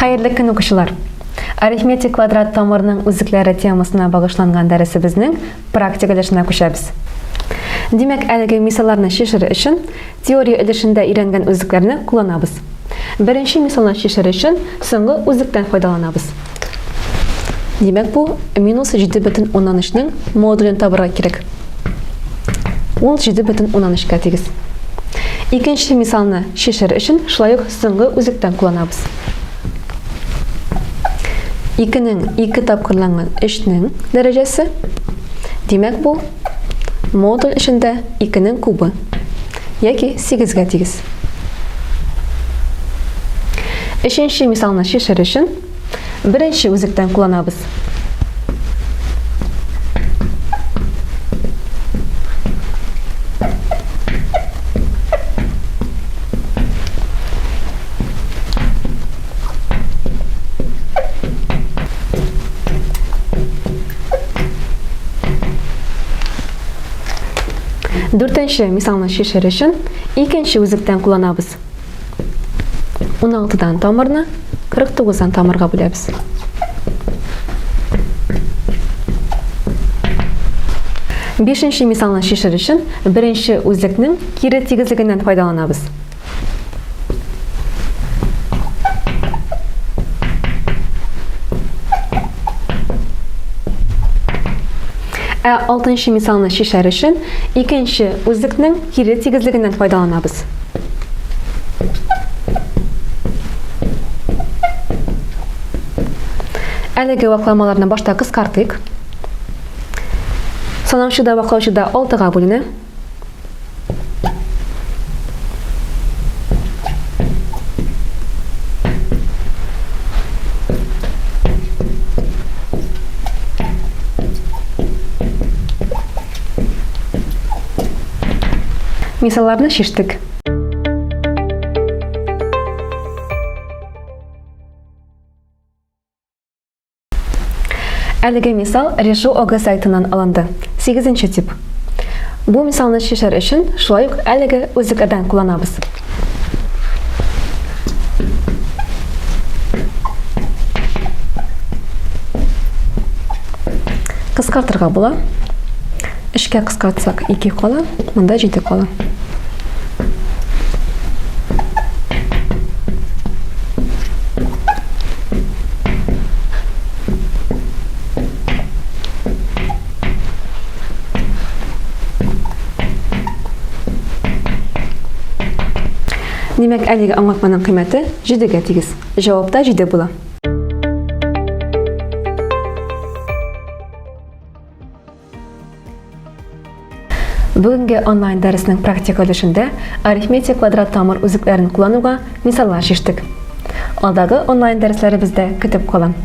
Хәерле көн, укучылар! Арифметик квадрат тамырның үзлекләре темасына багышланган дәресебезнең практик өлешенә күчәбез. Димәк, әлеге мисалларны чишер өчен теория өлешендә өйрәнгән үзлекләрне кулланабыз. Беренче мисалны чишер өчен соңгы үзлектән файдаланабыз. Димәк, бу минус 7,3-нең модулен табырга кирәк. Ул 7,3-кә тигез. Икенче мисалны чишер өчен шулай ук соңгы үзлектән кулланабыз. 2-нең 2 тапкырланган 3-нең дәрәҗәсе. Димәк, бу модуль эчендә 2-нең кубы яки 8-гә тигез. Өченче мисалны чишер өчен беренче үзлектән кулланабыз. Дүртенче мисалны чишер өчен икенче үзлектән кулланабыз. 16-дан тамырны 49-дан тамырга бүләбез. Бишенче мисалны чишер өчен беренче үзлекнең кире тигезлегеннән файдаланабыз. Ә алтынчы мисалны чишәр өчен икенче үзлекнең кире тигезлегеннән файдаланабыз. Әлеге вакламаларны башта кыскартыйк. Санаучы да ваклаучы да 6-га бүленә. Мисалларны чиштек. Әлеге мисал Решу ОГ сайтыннан алынды. 8 тип. Бу мисалны чишәр өчен шулай ук әлеге үзлекләрдән кулланабыз. Кыскартырга була. Өчкә кыскартсак, 2 кала, монда 7 кала. Димәк, әлеге аңлатманың кыйммәте 7-гә тигез. Җавапта 7 була. Бүгенге онлайн дәреснең практик өлешендә арифметик квадрат тамыр үзлекләрен куллануга мисаллар чиштек. Алдагы онлайн дәресләребездә көтеп калам.